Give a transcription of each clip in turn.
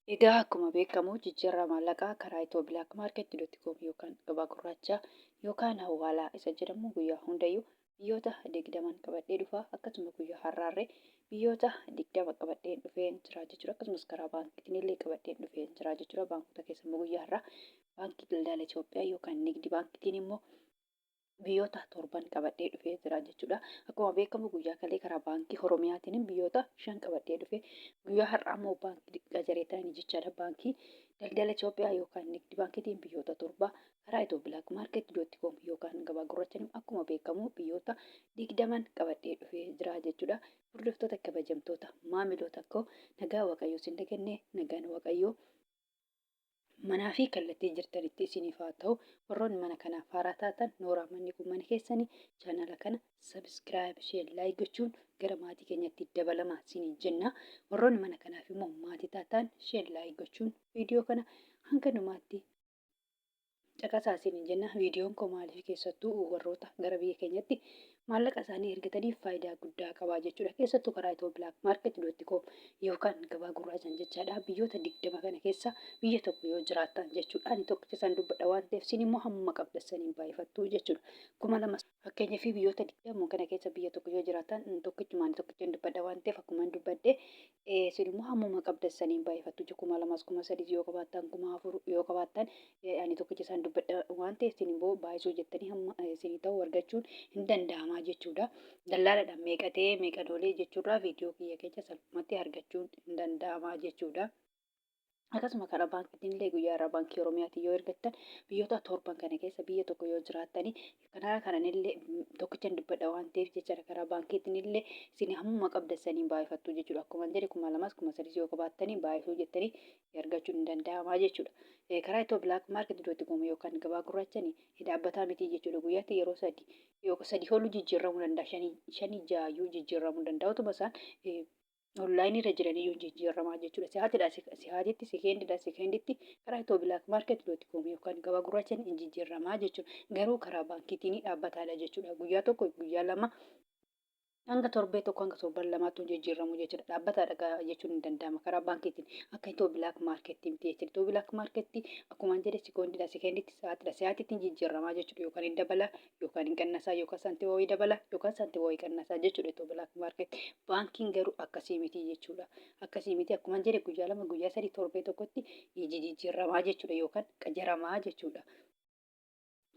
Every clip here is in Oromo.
Egaa akkuma beekamu jijjiirraa maallaqaa karaa Ethio Black Market dot com yookaan gabaa gurraachaa yookaan hawaalaa isa jedhamu guyyaa hundayyuu biyyoota 20n qabadhee dhufa. Akkasuma guyyaa har'aarree biyyoota 20 qabadheen dhufeen jira jechuudha. Akkasumas karaa baankiitiin illee qabadheen dhufeen jira jechuudha. Baankota keessa immoo guyyaa har'aa Baankii Daldala Itoophiyaa yookaan Nigdi Baankiitiin immoo biyyoota torban qabadhee dhufee jira jechuudha. Akkuma beekamu guyyaa kalee karaa baankii Oromiyaatiin biyyoota 5 qabadhee dhufe. Guyyaa har'aa immoo baankii qajareetanii jechaadha. Baankii Daldala Itoophiyaa yookaan Nigdi Baankiitiin biyyoota 7, karaa Itoo Black Market dot com yookaan gabaa gurraachaan akkuma beekamu biyyoota 20n qabadhee dhufee jira jechuudha. Hordoftoota kabajamtoota maamiloota koo, nagaa Waaqayyoo sin daganne, nagaan Waaqayyoo manaa fi kallattii jirtanitti isiniif haa ta'u. Warroonni mana kanaaf haaraa taatan, nooraa, manni kun mana keessanii, chaanala kana subscribe, share, like gochuun gara maatii keenyatti dabalamaa isiniin jenna. Warroonni mana kanaaf immoo maatii taatan, share, like gochuun viidiyoo kana hanga dhumaatti caqasaa isiniin jenna. Viidiyoon koo maaliif keessattuu warroota gara biyya keenyatti maallaqa isaanii ergataniif faayidaa guddaa qabaa jechuudha. Keessattuu karaa Itoo Black Market dot com yookaan gabaa gurraachaan jechaadha. Biyyoota 20 kana keessa biyya tokko yoo jiraattan jechuudha. Ani tokkicha isaan dubbadha waan ta'eef, isin immoo hamma qabdan saniin baay'ifattu jechuudha. 2000 fakkeenyaaf biyyoota 20 kana keessa biyya tokko yoo jiraattan, tokkichumaan tokkichaan dubbadha waan ta'eef, akkuma dubbadhe isin immoo hammuma qabdan saniin baay'ifattu. 2000s, 3000s yoo qabaattan, 4000 yoo qabaattan, ani tokkicha isaan dubbadha waan ta'eef, isin immoo baay'isuu jettanii hamma isinii ta'u argachuun hin danda'amaa jechuudha. Dallaaladhaan meeqa ta'ee meeqa doolee jechuurraa viidiyoo kiyya keessa salphumatti argachuun hin danda'amaa jechuudha. Akkasuma karaa baankiitiin illee guyyaa irraa baankii Oromiyaatiin yoo ergattan, biyyoota torban kana keessa biyya tokko yoo jiraattanii, karaa kanan illee tokkichan dubbadha waan ta'eef jechaadha, karaa baankiitiin illee isin hammuma qabdan saniin baay'ifattu jechuudha. Akkuma jedhe 2000s, 3000s yoo qabaattanii, baay'isuu jettanii argachuun hin danda'amaa jechuudha. Karaa Itoo Black Market dot com yookaan gabaa gurraachanii dhaabbataa miti jechuudha. Guyyaatti yeroo sadi yookaan sadii oluu jijjiiramuu danda'a. Shanii shanii ja'ayyuu jijjiiramuu danda'a. Utuma isaan online irra jiraniyyuu jijjiiramaa jechuudha. Si'aatidha si'aatitti, sekeendidha sekeenditti karaa Itoo Black Market dot com yookaan gabaa gurraachaan hin jijjiiramaa jechuudha. Garuu karaa baankiitiin dhaabbataadha jechuudha. Guyyaa tokko, guyyaa 2, hanga torbee tokko, hanga torban lamaatti hin jijjiiramu jechuudha. Dhaabbataadha jechuun hin danda'ama karaa baankiitiin, akka Itoo Black Market miti jechuudha. Itoo Black Market akkuma jedhe sekoondidha sekeenditti, sa'aatidha sa'aatitti hin jijjiiramaa jechuudha. Yookaan hin dabala yookaan hin qannasaa, yookaan saantima wayii dabala yookaan saantima wayii qannasaa jechuudha Itoo Black Market. Baankiin garuu akkasii miti jechuudha. Akkasii miti, akkuma jedhe guyyaa 2, guyyaa 3, torbee tokkotti jijjiiramaa jechuudha yookaan qajaramaa jechuudha.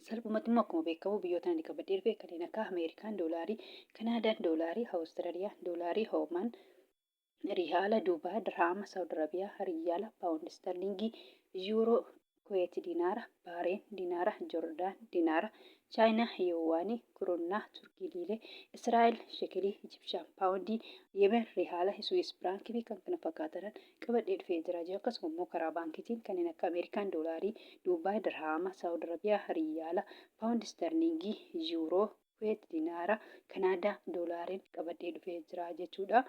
Salphumatti immoo akkuma beekamu biyyoota ani qabadhee dhufe kanneen akka Ameerikaan doolaarii, Kanaadaan doolaarii, Awustiraaliyaan doolaarii, Hoomaan Riyaala, Duubaay Dirhaama, Saawud Arabiyaa Riyaala, Paawundi Istarliingii, Yuuroo, Kuweet Dinaara, Baareen Dinaara, Jordaan Dinaara, Chaayinaa Yuwaanii, Kurunnaa, Turkii Liilee, Israa'el Shekelii, Ijibshaan Paawundii, Yemen Riyaala, Swiis Firaankii fi kan kana fakkaatan qabadhee dhufee jira jiru. Akkasuma immoo karaa baankiitiin kanneen akka Ameerikaan doolaarii, Duubaay Dirhaama, Saawud Arabiyaa Riyaala, Paawundi Istarliingii, Yuuroo, Kuweet Dinaara, Kanaadaa doolaariin qabadhee dhufee jira jechuudha.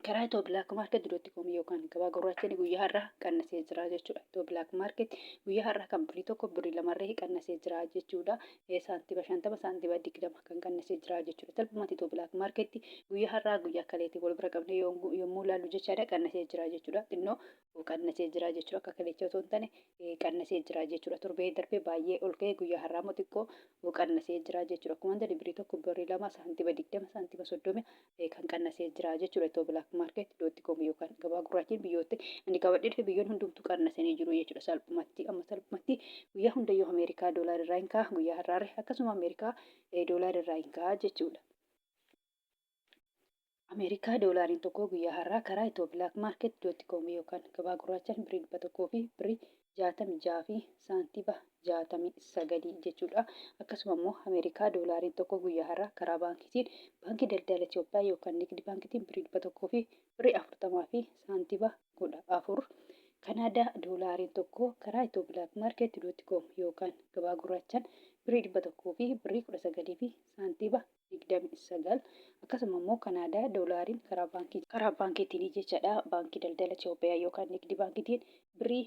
Karaa Itoo Black Market dot com yookaan gabaa gurraachaan guyyaa har'aa qannasee jira jechuudha. Itoo Black Market guyyaa har'aa kan birrii 1, birrii lamarree qannasee jira jechuudha. Saantima 50, saantima 20 kan qannasee jira jechuudha. Salphumatti Itoo Black Market guyyaa har'aa guyyaa kaleetii wal bira qabnee yommuu ilaallu jechaadha, qannasee jira jechuudha. Xinnoo qannasee jira jechuudha. Akka kaleechaa osoo hin taane qannasee jira jechuudha. Torbee darbee baay'ee ol ka'ee, guyyaa har'aa immoo xiqqoo qannasee jira jechuudha. Akkuma jedhe birrii 1, birrii 2, saantima 20, saantima 30 kan qannasee jira jechuudha. Itoo Black Market dot com yookaan gabaa gurraachiin biyyoota ani qabadhee dhufe biyyoonni hundumtuu qannasanii jiru jechuudha. Salphumatti amma salphumatti guyyaa hundayyuu Ameerikaa doolaar irraa hin ka'a guyyaa har'aarre, akkasuma Ameerikaa doolaar irraa hin ka'a jechuudha. Ameerikaa doolaariin tokko guyyaa har'aa karaa Itoo Black Market dot com yookaan gabaa gurraachaan birrii 100 fi birrii 66 fi saantima 69 jechuudha. Akkasuma immoo Ameerikaa doolaariin tokko guyyaa har'aa karaa baankiitiin Baankii Daldala Itoophiyaa yookaan Nigdi Baankiitiin birrii 100 fi birrii 40 fi saantima 14. Kanaadaa doolaariin tokko karaa Itoo Black Market dot com yookaan gabaa gurraachaan birrii 100 fi birrii 19 fi saantima 29. Akkasuma immoo Kanaadaa doolaariin karaa baankiitiin jechaadha, Baankii Daldala Itoophiyaa yookaan Nigdi Baankiitiin birrii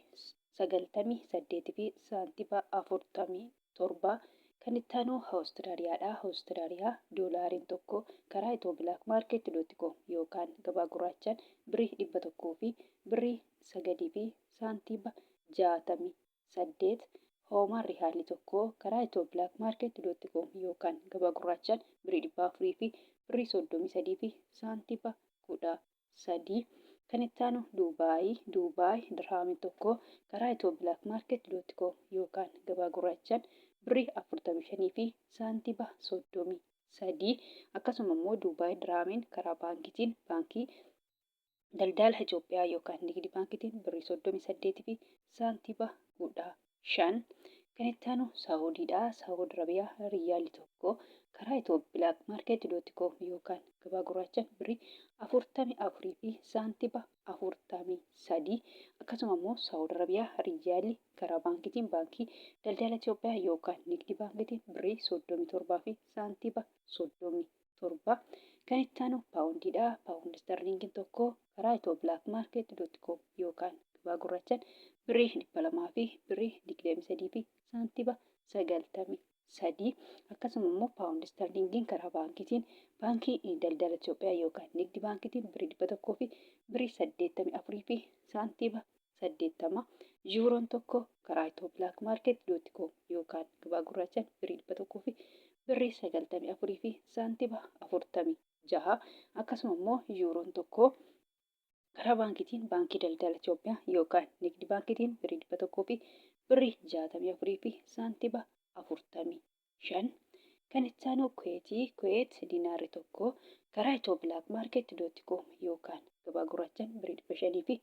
98 fi saantima 47. Kan itti aanu Awustiraaliyaadha. Awustiraaliyaa doolaariin tokko karaa Itoo Black Market dot com yookaan gabaa gurraachaan birrii 100 fi birrii sagalii fi saantiima 68. Hoomaan Rihaalli tokko karaa ethioblakmarket.com yookaan gabaa gurraachaan birrii 400 fi birrii 33 fi saantiima 13. Kan itti aanu Duubaayi. Duubaay dirhaamiin tokko karaa ethioblakmarket.com yookaan gabaa gurraachaan birrii 45 fi saantiima 33. Akkasuma immoo Duubaay dirhaamiin karaa baankiitiin baankii Daldala Itoophiyaa yookaan Nigdi Baankiitiin birrii 38 fi saantiima 15. Kan itti aanu Saawudiidha. Saawud Arabiyaa riyyaalli tokko karaa ethioblakmarket.com yookaan gabaa gurraachaan birrii 44 fi saantiima 43. Akkasuma immoo Saawud Arabiyaa riyyaalli karaa baankiitiin baankii Daldala Itoophiyaa yookaan Nigdi Baankiitiin birrii 37 fi saantiima 37. Kan itti aanu paawundiidha. Paawundi istarliingiin tokko karaa ethioblakmarket.com yookaan gabaa gurraachaan birrii 200 fi birrii 23 fi saantiima 93. Akkasuma immoo paawundi istarliingiin karaa baankiitiin baankii Daldala Itoophiyaa yookaan Nigdi Baankiitiin birrii 100 fi birrii 84 fi saantiima 80. Yuuroon tokko karaa ethioblakmarket.com yookaan gabaa gurraachaan birrii 100 fi birrii 94 fi saantima 46. Akkasuma immoo yuuroon tokko karaa baankiitiin baankii Daldala Itoophiyaa yookaan Nigdi Baankiitiin birrii 100 fi birrii 64 fi saantima 45. Kan itti aanu Kuweetii. Kuweet dinaarri tokko karaa ethioblakmarket.com yookaan gabaa gurraachaan birrii 500 fi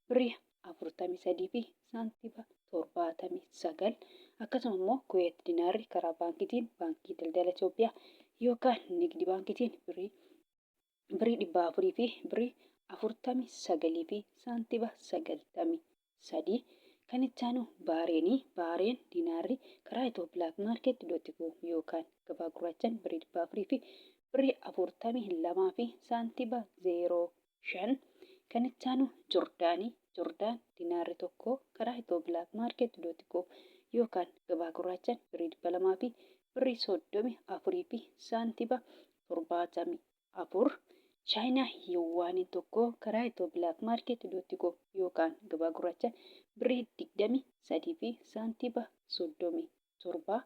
birrii 43 fi saantima 79. Akkasuma immoo Kuweet dinaarri karaa baankiitiin baankii Daldala Itoophiyaa yookaan Nigdi Baankiitiin birrii 400 fi birrii 49 fi saantima 93. Kan itti aanu Baareenii. Baareen dinaarri karaa ethioblakmarket.com yookaan gabaa gurraachaan birrii 400 fi birrii 42 fi saantima 05. Kan itti aanu Jordaanii. Jordaan dinaarri tokko karaa ethioblakmarket.com yookaan gabaa gurraachaan birrii 200 fi birrii 34 fi saantima 74. Chaayinaa yuwaaniin tokko karaa ethioblakmarket.com yookaan gabaa gurraachaan birrii 23 fi saantima 37.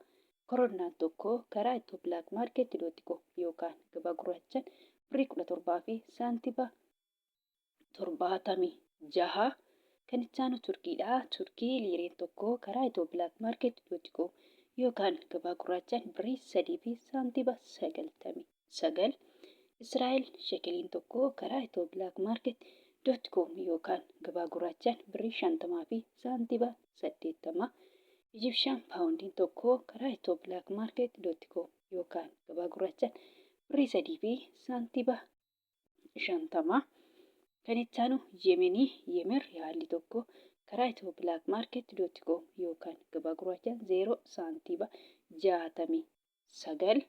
Koronaan tokko karaa ethioblakmarket.com yookaan gabaa gurraachaan birrii 17 fi saantima 76. Kan itti aanu Turkiidha. Turkii liireen tokko karaa ethioblakmarket.com yookaan gabaa gurraachaan birrii 3 fi saantima 99. Israa'el shekeliin tokko karaa ethioblakmarket.com yookaan gabaa gurraachaan birrii 50 fi saantima 80. Ijibshaan paawundiin tokko karaa ethioblakmarket.com yookaan gabaa gurraachaan birrii 3 fi saantima 50. Kan itti aanu Yemenii. Yemen riyaalli tokko karaa ethioblakmarket.com yookaan gabaa gurraachaan 0 saantima 69.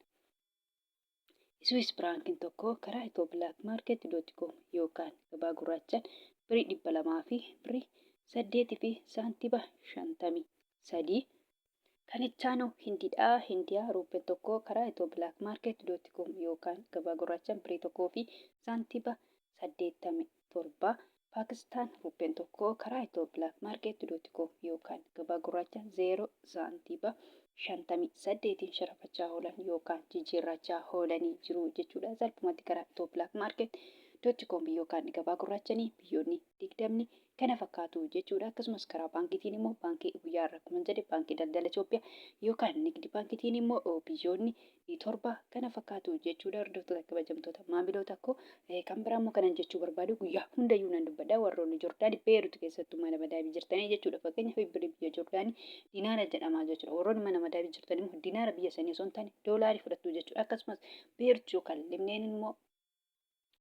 Swiss firaankiin tokko karaa ethioblakmarket.com yookaan gabaa gurraachaan birrii 200 fi birrii 8 fi saantima 53. Kan itti aanu Hindiidha. Hindiyaa ruuppeen tokko karaa ethioblakmarket.com yookaan gabaa gurraachaan birrii 1 fi saantima 87. Paakistaan ruuppeen tokko karaa ethioblakmarket.com yookaan gabaa gurraachaan 0 saantima 58 sharafachaa oolan yookaan jijjiirrachaa oolanii jiru jechuudha. Salphumatti karaa ethioblakmarket.com yookaan gabaa gurraachanii biyyoonni 20 kana fakkaatu jechuudha. Akkasumas karaa baankiitiin immoo baankii guyyaa irra akkuma jedhe baankii Daldala Itoophiyaa yookaan Nigdi Baankiitiin immoo biyyoonni 7 kana fakkaatu jechuudha. Hordoftoota kabajamtoota maamiloota koo, kan biraa immoo kanan jechuu barbaadu guyyaa hundayyuu nan dubbadha. Warroonni Jordaanii Beerut keessattuu mana madaabii jirtanii jechuudha. Fakkeenyaaf birrii biyya Jordaanii dinaara jedhamaa jechuudha. Warroonni mana madaabii jirtan immoo dinaara biyya sanii osoo hin taane doolaarii fudhattu jechuudha. Akkasumas Beerut yookaan Libneen immoo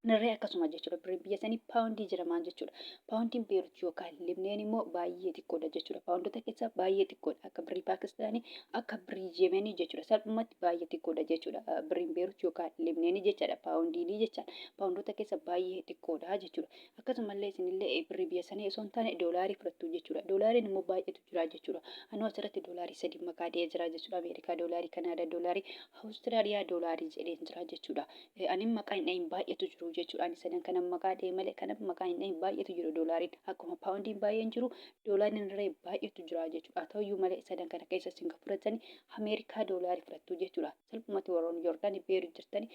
Narree akkasuma jechuudha. Birriin biyya sanii paawundii jedhamaan jechuudha. Paawundiin Beerut yookaan Libneen immoo baay'ee xiqqoodha jechuudha. Paawundota keessaa baay'ee xiqqoodha. Akka birrii Paakistaanii, akka birrii Yemenii jechuudha. Salphumatti baay'ee xiqqoodha jechuudha. Birriin Beerut yookaan Libneenii jechaadha. Paawundiinii jechaadha. Paawundota keessa baay'ee xiqqoodha jechuudha. Akkasumallee isinillee birrii biyya sanii osoo hin taane doolaarii fudhattu jechuudha. Doolaariin immoo baay'eetu jira jechuudha. Anuu asirratti doolaarii sadi makaa dee jira jechuudha. Ameerikaa doolaarii, Kanaadaa doolaarii, Awustiraaliyaa doolaarii jedheen jira jechuudha. Ani maqaa hin dhahin baay'eetu jiru jechuudha. Ani sadan kanan maqaa dha'e malee kanan maqaa hin dhahin baay'eetu jiru doolaariin. Akkuma paawundiin baay'een jiru doolaariin illee baay'eetu jira jechuudha. Haa ta'uyyuu malee sadan kana keessa isin kan fudhatani Ameerikaa doolaarii fudhattu jechuudha. Salphumatti warroonni Joordaanii Beerut jirtani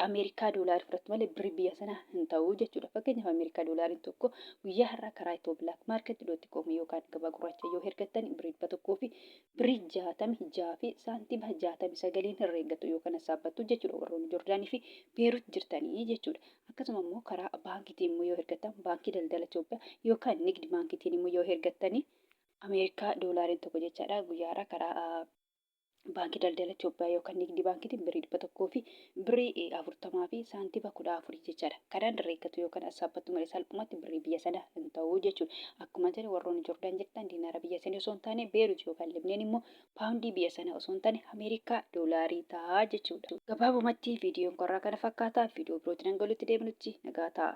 Ameerikaa doolaarii fudhattu malee birrii biyya sanaa hin ta'u jechuudha. Fakkeenyaaf Ameerikaa doolaariin tokko guyyaa har'aa karaa Itiyoo Bilaak Maarket dootti koom yookaan gabaa gurraacha yoo hergattan birrii 100 fi birrii 66 fi saantima 69n herreeggattu yookaan sassaabbattu jechuudha warroonni Joordaanii fi Beerut jirtanii jechuudha. Akkasuma immoo karaa baankiitiin immoo yoo hergattan baankii daldala Itoophiyaa yookaan nigdi baankiitiin immoo yoo hergattanii Ameerikaa doolaariin tokko jechaadha guyyaa har'aa karaa Baankii Daldala Itoophiyaa yookaan Nigdi Baankiitiin birrii 100 fi birrii 40 fi saantima 14 jechaadha. Kanaan herreeggatu yookaan assaabbattu malee salphumatti birrii biyya sana hin ta'u jechuudha. Akkuma jedhe warroonni Jordaan jirtan diinaara biyya sanii osoo hin taane Beerut yookaan Libneen immoo paawundii biyya sana osoo hin taane Ameerikaa doolaarii ta'a jechuudha. Gabaabumatti viidiyoon korraa kana fakkaata. Viidiyoo birootiin hanga walitti deebinutti nagaa ta'a.